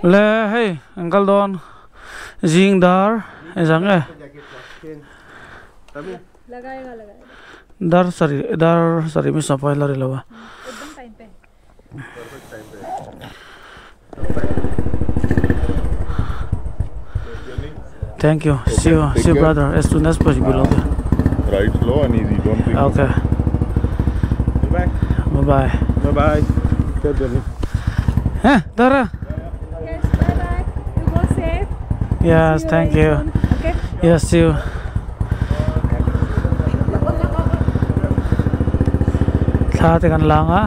Le hei an kal dawn zing dar engzah nge dar sarih dar sarih mi sawmpai la ri lo a. Thank you. See you, see you, brother, as soon as possible. Okay. Ride slow and easy. Don't think. Okay. Bye. Bye bye. Bye bye. Safe journey. Huh, Tara. Yes, bye bye. You go safe. Yes, See you thank very you. soon. Okay. Yes, see you. Thla te kan lang a.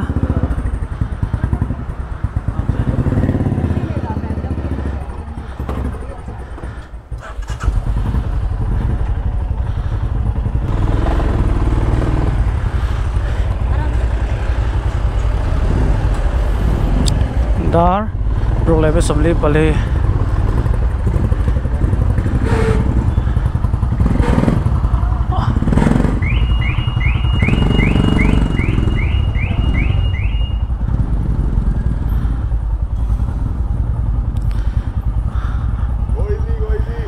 Dar ruk leh 24. Go easy, go easy.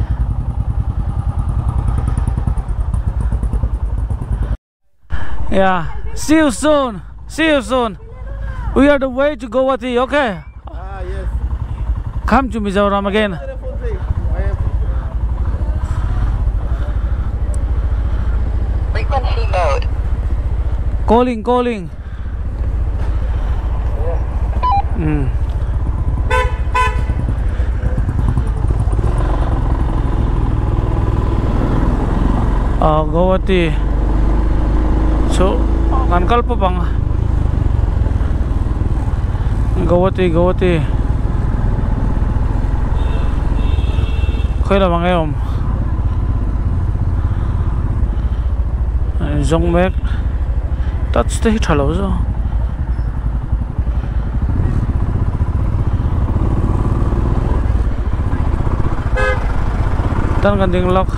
Yeah, see you soon. See you soon. We are the way to Guwahati, okay? Ah, yes. Come to Mizoram again. Frequency mode. Calling, calling. Guwahati. So, kan kal pa bang? Guwahati, Guwahati. Khoi la bang em? Zong mek. Touch te hi tha lo zo. Tan kan ding lak.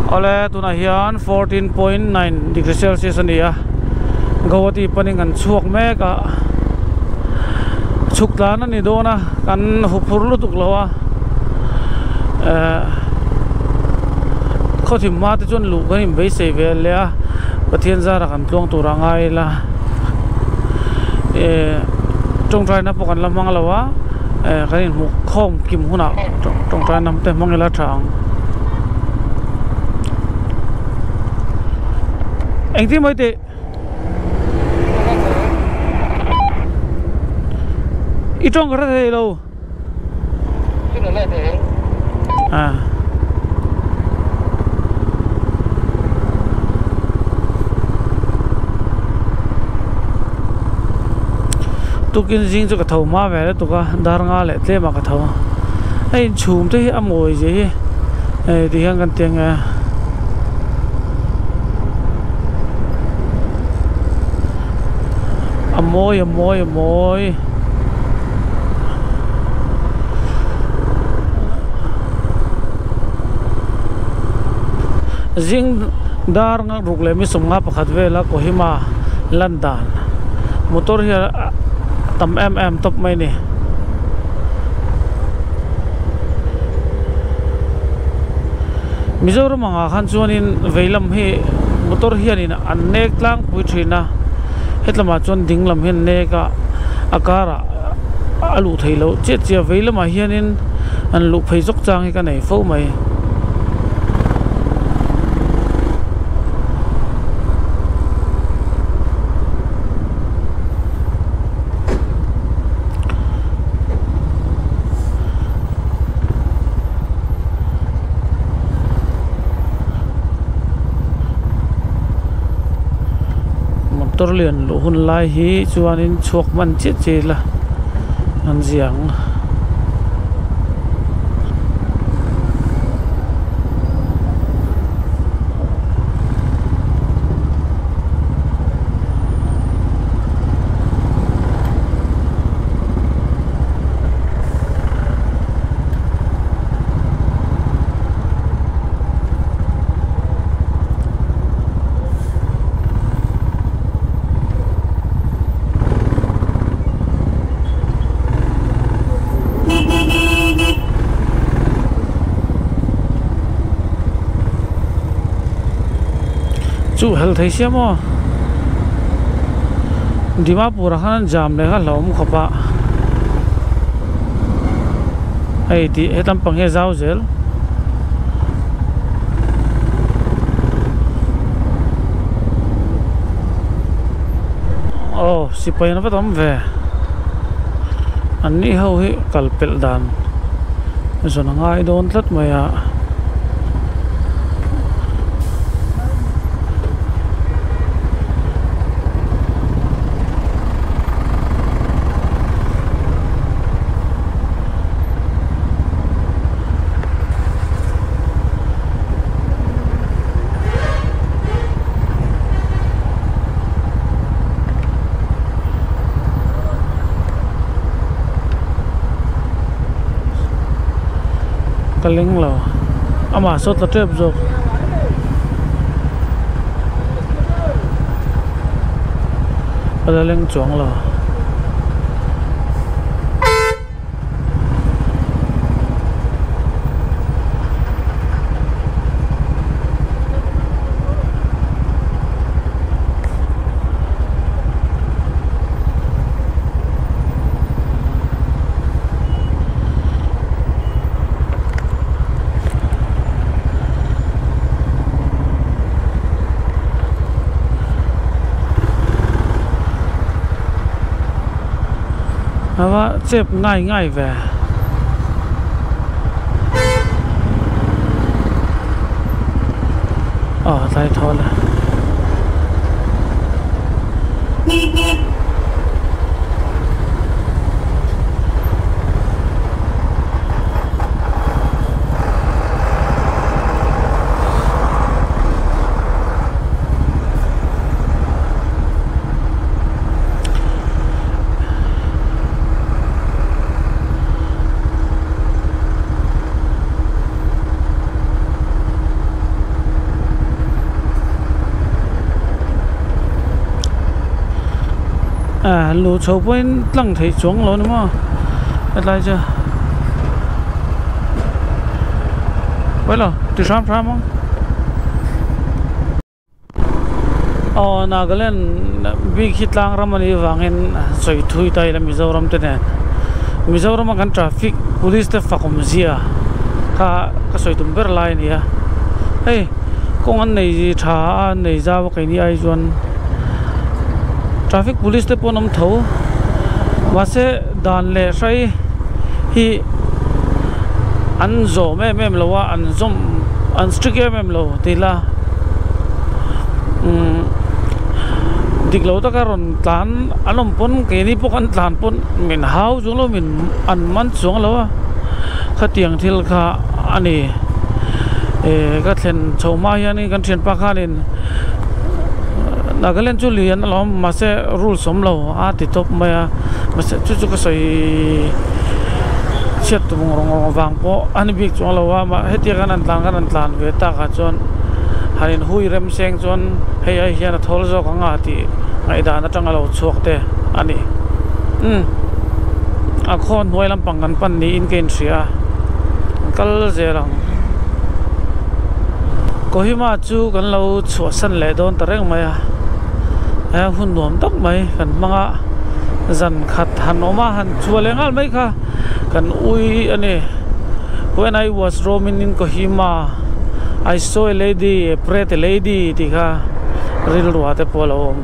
Ole tunah hian 14.9 degree Celsius ani a. Guwahati panin kan chhuak mek a. Chhuk tlan ani dawn a kan huphur lutuk lo a. Khaw thim hma te chuan luh kan inbeisei vel le a. Pathian zara kan tluang tur a ngai la. Tawngtai na pawh kan la hmang lo a. Kan inhmuh khawm kim hunah tawngtai na te hmang ila tha ang. Engtin mai teh? I tawng ka hre thei lo. Tukin zing chu ka tho hma ve lutuk a dar nga leh tlem ah ka tho a inchhum te hi a mawi zia hi hei ti hian kan ti ang e. A mawi a mawi a mawi. Zing dar nga ruk leh mi 51 vela Kohima London motor hi a tam em em tawp mai ni. Mizoram angah khan chuanin veilam hi motor hianin an nek tlangpui thin a, hetlamah chuan ding lam hian nek a a karah a luh theih loh chiah chiah veilamah hianin an luh phei zawk chang hi ka nei fo mai. Motor lian luh hun lai hi chuanin chhuak hman chiah chiah ila an ziang. Chuh hel thei sia maw? Dimapur ah khan an jam leh kha hlauhawm khawp a. Hei tih hetam pang hi a zau zel. Aw sipai an va tam ve. An ni ho hi kal pelh dan zawn a ngai dawn tlat mai a. Ka leng lo amah saw tla tep zawk. A la leng chuang lo. Ava chep ngai ngai ve. Aw tlai thawl a. Ah luh chho pawhin tlang theih chuang lo a ni maw hetlai chu pawi lo ti hram hram ang. Aw Nagaland bik hi tlang ram a nih avangin sawi thui ta ila Mizoram te nen Mizoram a kan traffic police te fak awmzia kha ka sawi tum ber lai a ni a hei kawng an nei tha a an nei zau a keini ai chuan traffic police te pawh an awm tho mahse dan leh hrai hi an zawm em em lo a an zawm an strict em em lo tih la. Umm dik lo taka rawn tlan an awm pawn keini pawh kan tlan pawn min hau chuang lo min an man chuang lo a khatiang thil kha a ni eh ka thlen chho hma hianin kan thianpa khanin Nagaland chu lian alawm mahse rules awm lo a ti tawp mai a mahse chu chu ka sawi chhiat tum rawng rawng vang pawh a ni bik chuang lo a mah hetiang khan an tlan khan an tlan ve takah chuan han in hui rem seng chuan hei ai hian a thawl zawk ang a tih ngaihdan atanga lo chhuak te a ni umm a khaw hnuai lampang kan pan niin ka inhria a an kal zel ang Kohima chu kan lo chhuahsan leh dawn ta reng mai a he hun nuam tak mai kan hmang a zan khat han awm a han chhuah leh nghal mai kha kan ui a ni when I was roaming in Kohima. I saw a lady, a pretty lady tih kha rilruah te pawh a lo awm.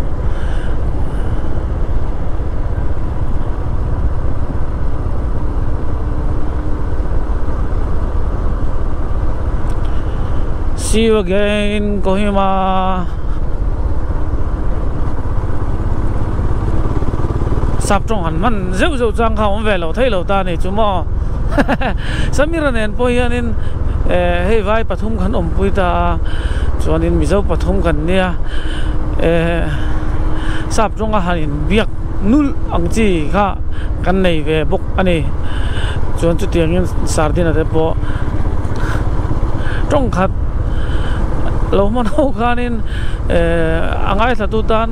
See you again Kohima. Sap tawng han hman zeuh zeuh chang kha awm ve lo thei lo ta a ni chu maw. Samira nen pawh hianin eh hei vai pathum kan awmpui ta a chuanin Mizo pathum kan nia eh sap tawnga han inbiak nulh ang chi kha kan nei ve bawk a ni chuan chutiangin sardine te pawh tawng khat lo hman ho khanin eh a ngaithla tu tan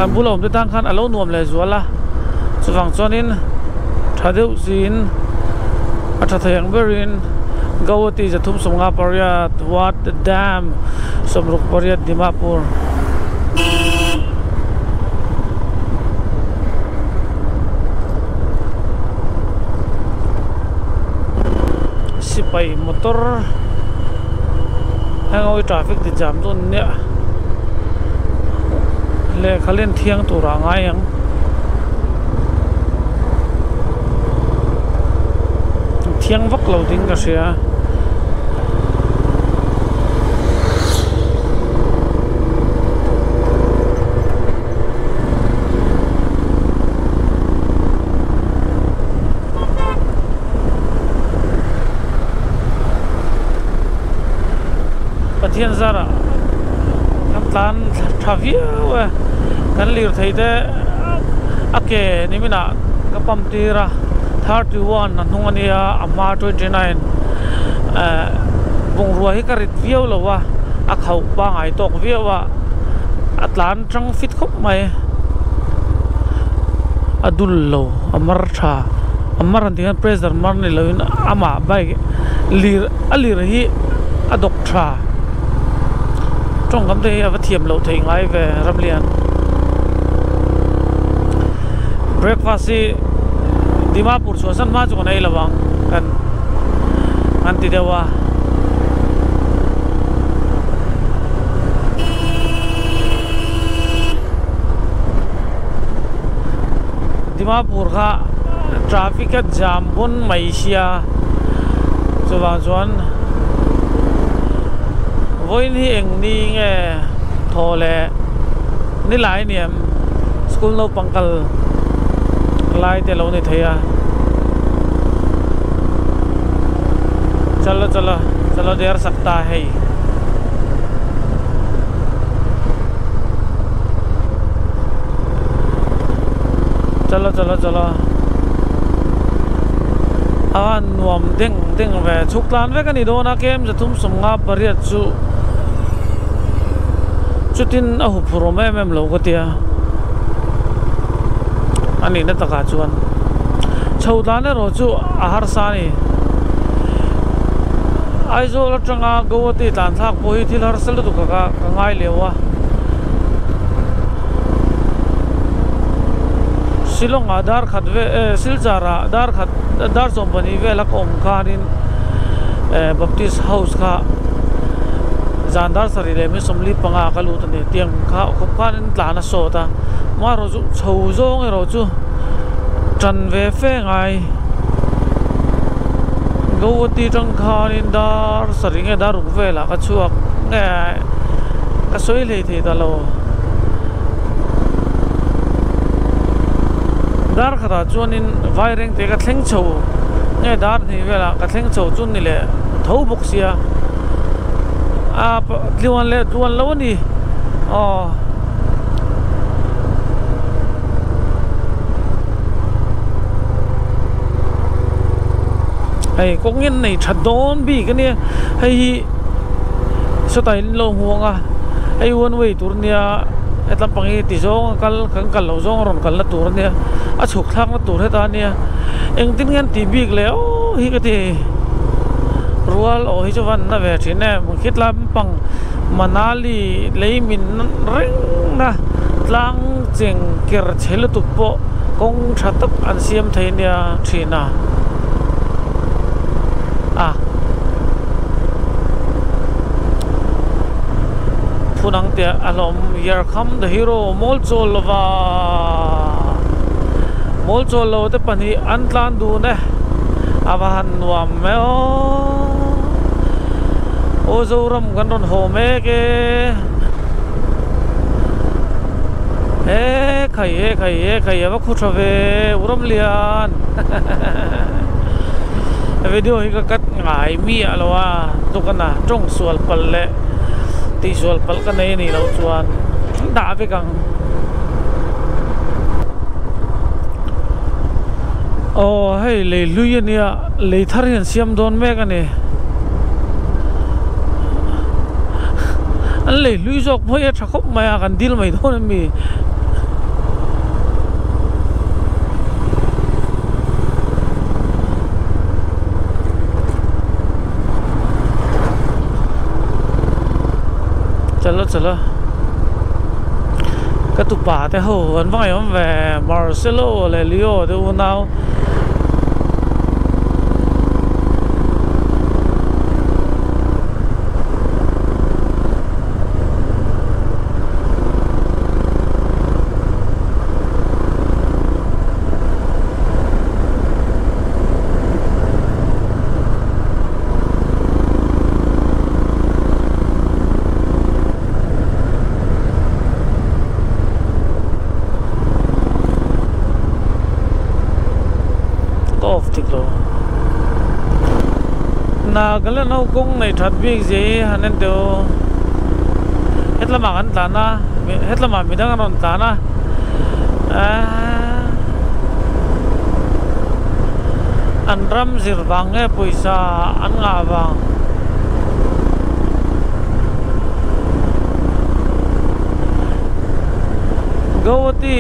an bula awm te tan khan a lo nuam leh zual a chuvang chuanin tha deuh siin a tha thei ang berin Guwahati 358 what the dam Sawmruk pariat Dimapur. Sipai motor heng ho hi traffic ti jam chu an nia lehkha len thiang turah a ngai ang. Thiang vak lo ding ka hria. Pathian zarah kan tlan tha viau e kan lirthei te a ke niminah ka pump tir a 31 a hnung a nia a hma 29 eh bungrua hi ka rit viau lo a a khauh pangai tawk viau a a tlan tang fit khawp mai a dul lo a mar tha a mar an tih hian pressure mar ni lo in amah bike lir a lir hi a dawk tha tawngkam te hi a va thiam loh theih ngai ve Ramlian breakfast hi Dimapur chhuah san hma chu kan ei lo ang kan an ti deuh a. Dimapur kha traffic a jam pawn mai sia chuvang chuan vawiin hi eng ni nge thaw leh nilai aniam school naupang kal lai te lo ni thei a chalo chalo chalo der sak ta hei. Chalo chalo chalo a nuam deng deng ve chhuk tlan vek a ni dawn a kem zathum sawmnga pariat chu chutin a huphurh awm em em lo ka tia a nihna takah chuan chho tlan erawh chu a harsa a ni Aizawl atanga Guwahati tlan thlak pawh hi thil harsa lutuk a ka ngai leu a Shillong ah dar khat vel eh Silchar ah dar khat dar sawm pahnih vel a ka awm khanin eh Baptist house kha zan dar sarih leh mi sawmli panga ka lut a ni tiang kha khawp khanin tlan a sawt a amaherawh chu chho zawng erawh chu tan ve fe ngai Guwahati tang khanin dar sarih nge dar ruk velah ka chhuak nge ka sawi hlei thei ta lo dar khatah chuanin vaireng te ka thleng chho nge dar hnih velah ka thleng chho chu ni leh tho bawk sia a tluan leh tluan lo a ni aw. Hei kawng in nei tha dawn bik a nia hei hi sawtah in lo hmu ang a hei one way tur a nia hetlam pang hi ti zawng a kal kan kal loh zawng a rawn kalna tur a nia a chhuk thlakna tur heta a nia engtin nge an tih bik le aw hi ka ti rual aw hi chu van na ve thin em khitlam pang Manali lei min reng na tlang cheng ker chhe lutuk pawh kawng tha tak an siam thei nia thin a a phun ang teh a hlawm here come the hero mawl chawl lova mawl chawl lo te pahnih an tlan dun e a va han nuam mai aw aw Zoram kan rawn haw mek e he khai he khai he khai a va khu tha ve u Ramlian video hi ka cut ngai miah lo a tukana tawng sual palh leh tih sual palh ka nei anih loh chuan dah vek ang aw hei lei hlui ania lei thar hi an siam dawn mek a ni an lei hlui zawk phawt hi a tha khawp mai a kan dil mai dawn a mi. Chalo chalo ka tupa te ho an va ngaihawm ve Marcelo leh Leo te unau. Ka off tik lo. Nagaland ho kawng nei that bik zia hi han en teh u. Hetlamah kan tlan a, hetlamah midang an rawn tlan a. Aaa an ram zir vang nge pawisa an ngah vang. Guwahati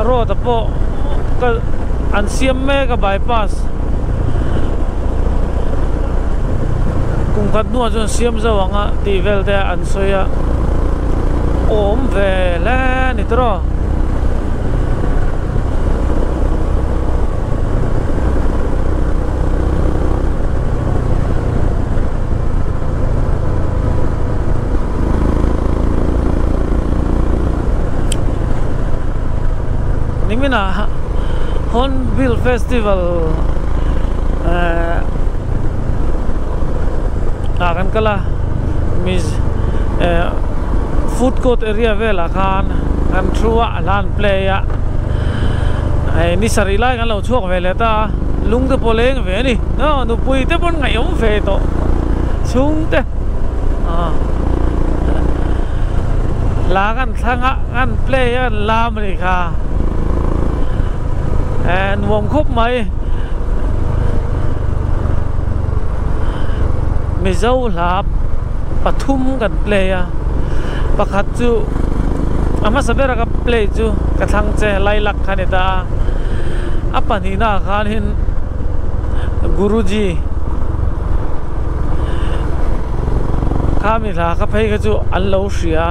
road ah pawh ka an siam mek a bypass kum khat hnuah chuan siam zo ang a tih vel te an sawi a awm ve hle a ni tawh. Niminah Hornbill Festival eh ah kan kal a miz eh food court area velah khan kan thu a a hlan play a hei ni sarih lai kan lo chhuak ve leh ta a lung te pawh leng ve a ni aw nupui te pawn ngaihawm ve tawh chhung te ah hla kan thlang a kan play a kan lam a nih kha eh nuam khawp mai Mizo hla pathum kan play a pakhat chu a hmasa bera ka play chu ka thlang che lailak kha a ni ta a a pahnihna ah khanin Guruji khami hla ka phei kha chu an lo hria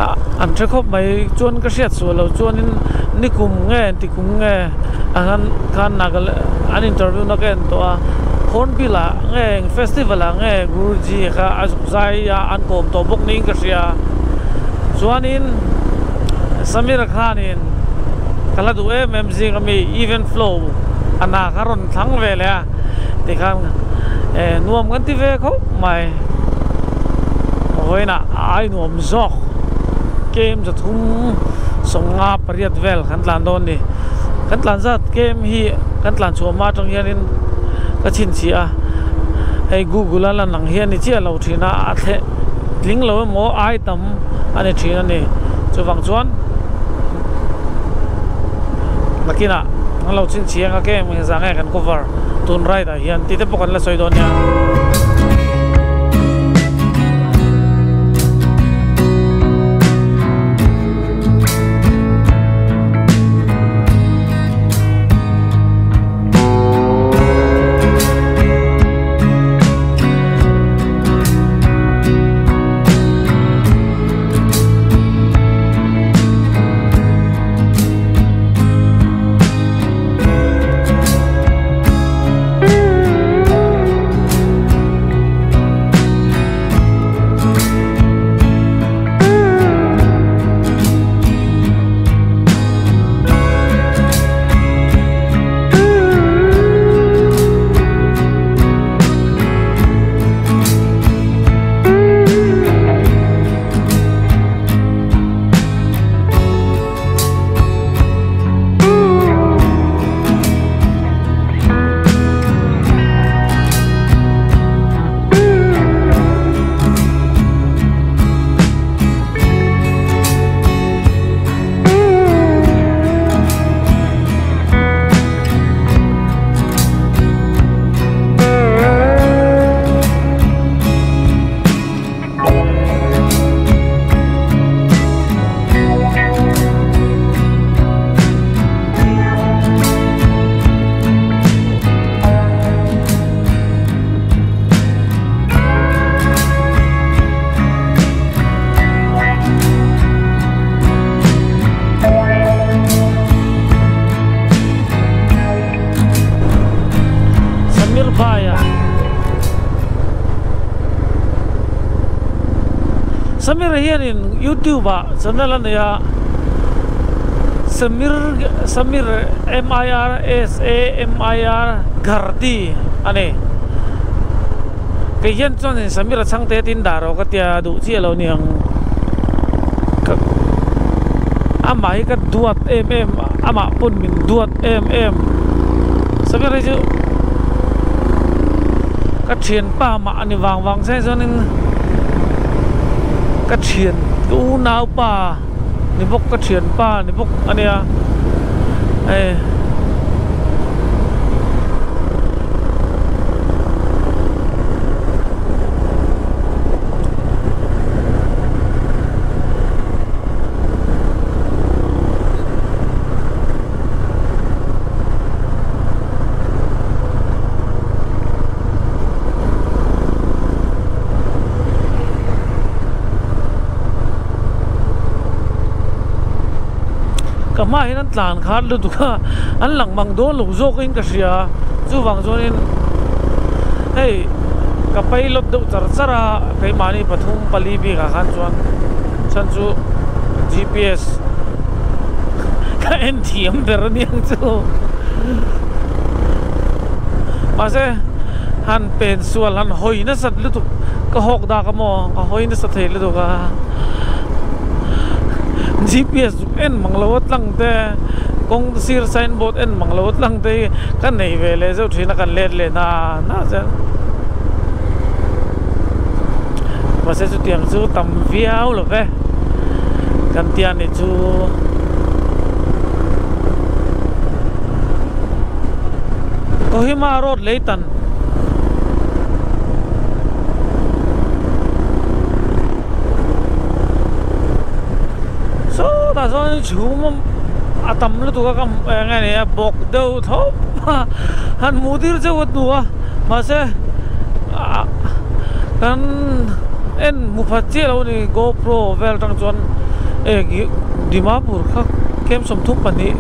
a an hre khawp mai chuan ka hriat suah loh chuanin ni kum nge ti kum nge ang an khan Nagaland an interview na ka en tawh a Hornbill ah nge eng festival ah nge Guruji kha a zuk zai a an kawm tawh bawk niin ka hria chuanin Samir khanin ka la duh em em zing ami even flow a hna kha rawn thlang ve leh a tikhan eh nuam kan ti ve khawp mai vawiinah a ai nuam zawk kem zathum sawmnga pariat vel kan tlan dawn a ni kan tlan zat kem hi kan tlan chhuah hma atang hianin ka chhinchhiah a hei google a lan ang hian ni chiah lo thin a a thleh tling lo emaw ai tam a ni thin a ni chuvang chuan nakinah an lo chhinchhiah ang a kem engzah nge kan cover tun ride ah hian tih te pawh kan la sawi dawn nia. Samir hianin youtube ah channel a nei a Samir Samir M I R S A M I R Gharti a ni kei hian chuanin Samir a chhangte tin dah rawh ka tia duh chiah lo niang ka amah hi ka duat em em amah pawn min duat em em Samir hi chu ka thianpa mah a ni vang vang se chuanin ka thian ka unaupa ni bawk ka thianpa ni bawk a nia hei. Ka hmaah hian an tlan khat lutuk a an lang mang dawn lo zawk in ka hria chuvang chuanin hei ka pilot deuh char char a keimahni pathum pali bikah khan chuan chhan chu G_p_s ka en thiam ber a niang chu mahse han pen sual han hawi nasat lutuk ka hawk dak a maw ka hawi nasa thei lutuk a G_p_s en mang lo a tlang te kawng sir sign board en mang lo a tlang te hi ka nei ve leh zeuh thin a kan let leh na na zel mahse chutiang chu tam viau lo ve kan tia ni chu. Kohima road lei tan. Sawtah chuan chhum a tam lutuk a ka eng nge ni a bawk deuh thawp a han hmuh tir chauh a hnu a mahse ah kan en hmu phat chiah lo a ni GoPro vel atang chuan eng Dimapur kha kem 32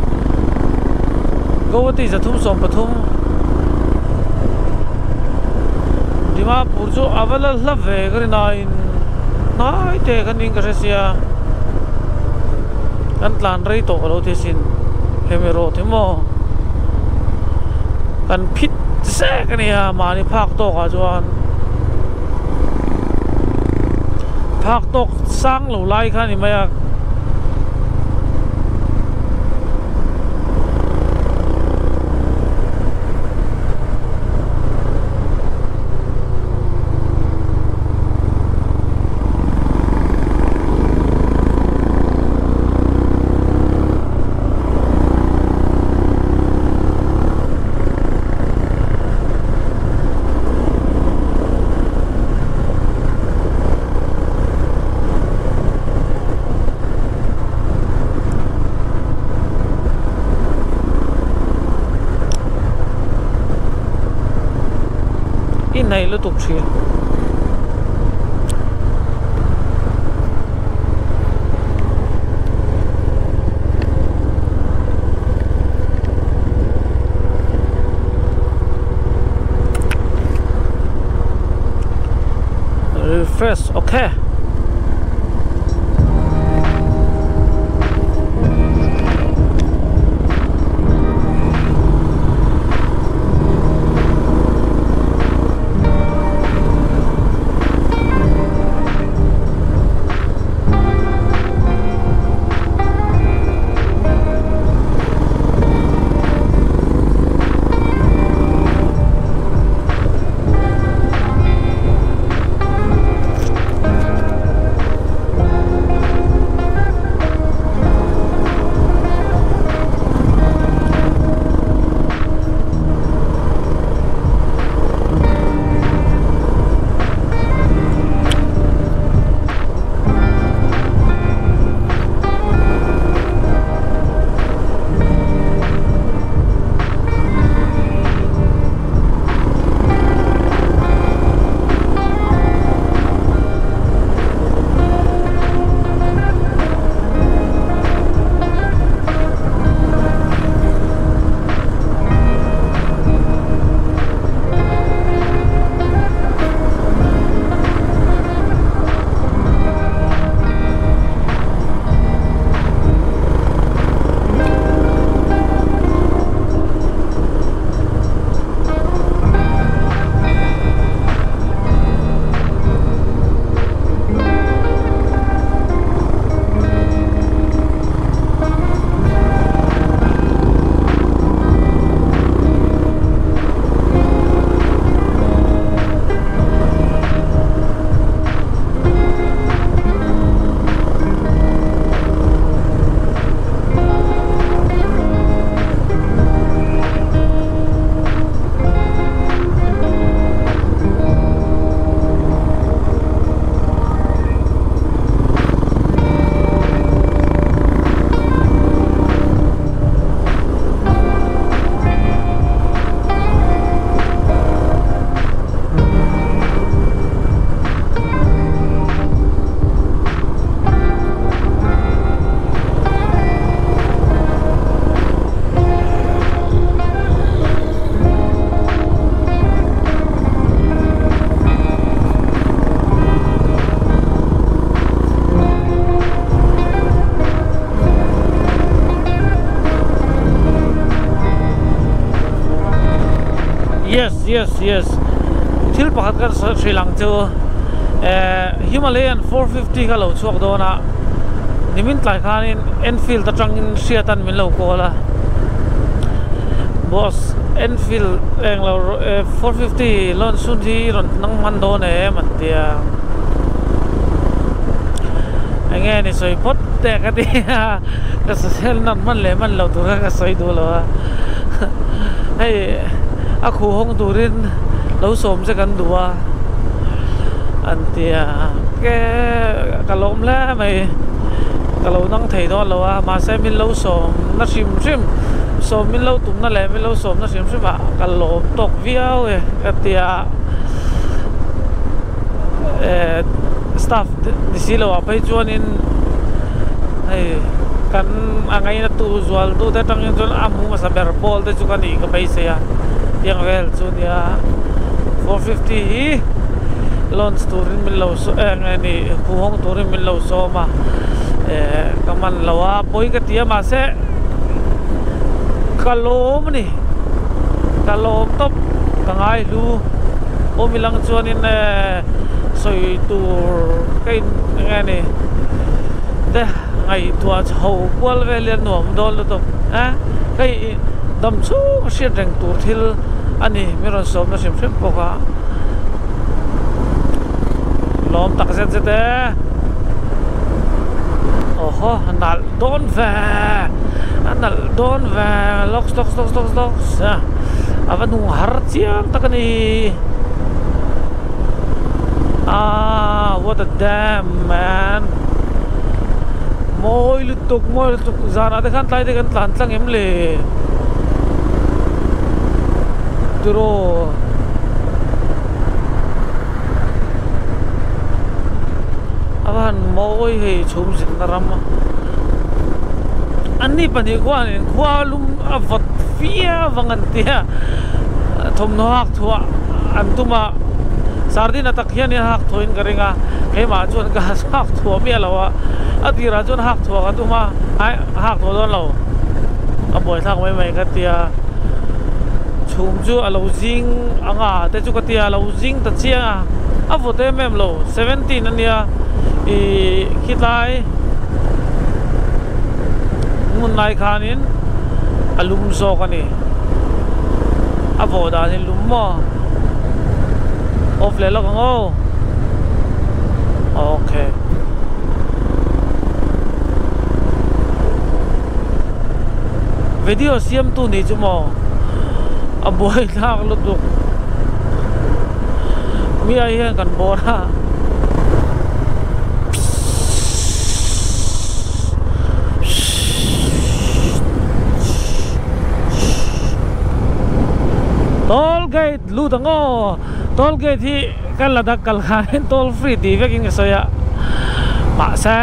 Guwahati 373 Dimapur chu a va la hla ve ka rin aiin hnai te khan in ka hre sia kan tlan rei tawh ka lo ti asin hemi road hi maw kan phit zek a nia mahni phak tawk ah chuan phak tawk sang lo lai kha a ni mai a. I hnaih lutuk thin. Refresh okay. yes yes thil pakhat ka hrilh ang chu eh Himalayan 450 kha lo chhuak dawn a nimin tlai khanin Enfield atangin hriatan min lo call a boss Enfield englo 450 launch hun hi rawn nang hman dawn em an tia enge ni sawi phawt teh ka ti a ka sawi nan hman leh hman loh tur kha ka sawi duh lo a hei a khuh hawng turin lo sawm che kan duh a an tia ke ka lawm hle mai ka lo nang thei dawn lo a mahse min lo sawm na hrim hrim sawm min lo tum na leh min lo sawm na hrim hrim ah ka lawm tawk viau e ka tia eh staff ni si lo ah phei chuanin hei kan a ngaina tu zual tu te atangin chuan a hmu hmasa ber pawl te chu ka nih ka beisei a tiang vel chu nia 450 hi launch turin min lo eh nge ni hu hawng turin min lo sawm a eh ka man lo a pawi ka ti a mahse ka lawm a ni ka lawm tawp ka ngai hlu awm ilang chuanin eh sawi tur ka in eng nge ni te ngaihtuah chho kual vel hi a nuam dawn lutuk a hei dam chhung hriat reng tur thil a ni min rawn sawmna hrim hrim bawk a lawm tak zet zet e awhaw a nalh dawn ve a nalh dawn ve lawks lawks lawks lawks lawks a va nung har chiang tak a ni ah what a damn man mawi lutuk mawi lutuk zanah te khan tlai te kan tlan tlang em le tiraw a va han mawi hei chhum zinna ram a anni pahnih khuanin khua lum a vawt viau ang an tia thawmhnaw hak thuah an tum a sardine tak hian in hak thuahin ka ring a keimah chuan ka hak thuah miah lo a a tirah chuan hak thuah ka tum a ai hak thuah dawn lo a buaithlak mai mai ka tia chhum chu a lo zing ang a te chu ka tia a lo zing ta chiang a a vawt em em lo 17 ania ih khitlai hmun lai khanin a lum zawk a ni a vawh dan hi lum maw off leh lawk ang aw okay video siam tu nih chu maw a buai thlak lutuk mi ai hian kan bawr a. Toll gate lut ang aw toll gate hi ka Ladakh kal khanin toll free tih vekin ka sawi a mahse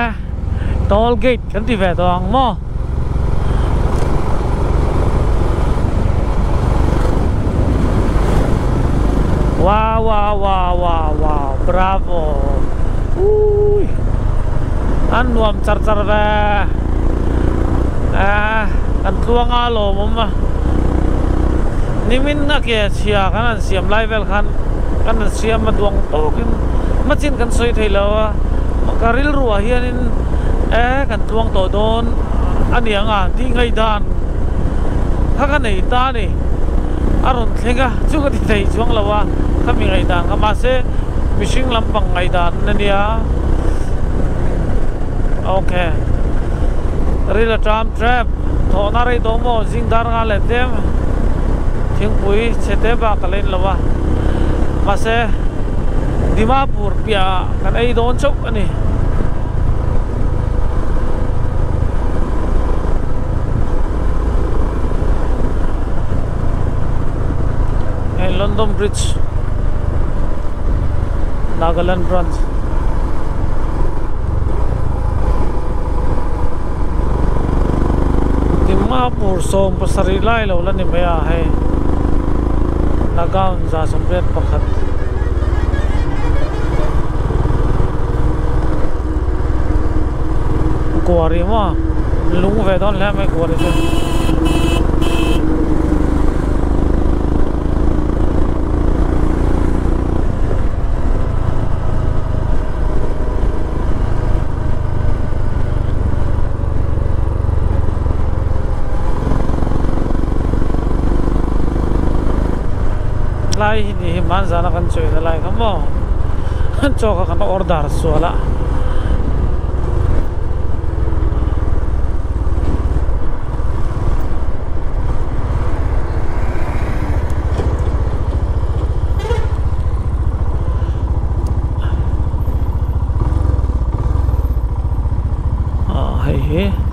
toll gate kan ti ve tawh ang maw. Wow wow wow wow wow bravo ui an nuam char char ve eh kan tluang a lawmawm a nimin a ke chhia kan han siam lai vel khan kan han siam a duang tawkin machin kan sawi thei lo a ka rilruah hianin eh kan tluang tawh dawn a ni ang a tih ngaihdan kha ka nei ta a ni a rawn thleng a chu ka ti thei chuang lo a khami ngaihdan kha mahse mihring lampang ngaihdan a nia ok ril a ṭam ṭep thawhna rei tawh maw zing dar nga leh tlem thingpui chhe te bak a la in lo a mahse Dimapur piahah kan ei dawn chauh a ni. Hei London Bridge Nagaland branch Dimapur 17 lai lo la ni mai a hei Nagaon 181. Kuari maw lung ve dawn hle mai kuari chu. Helai hi ni hi hmanzana kan chawina lai kha maw chaw kha kan order sual a. Hei hi.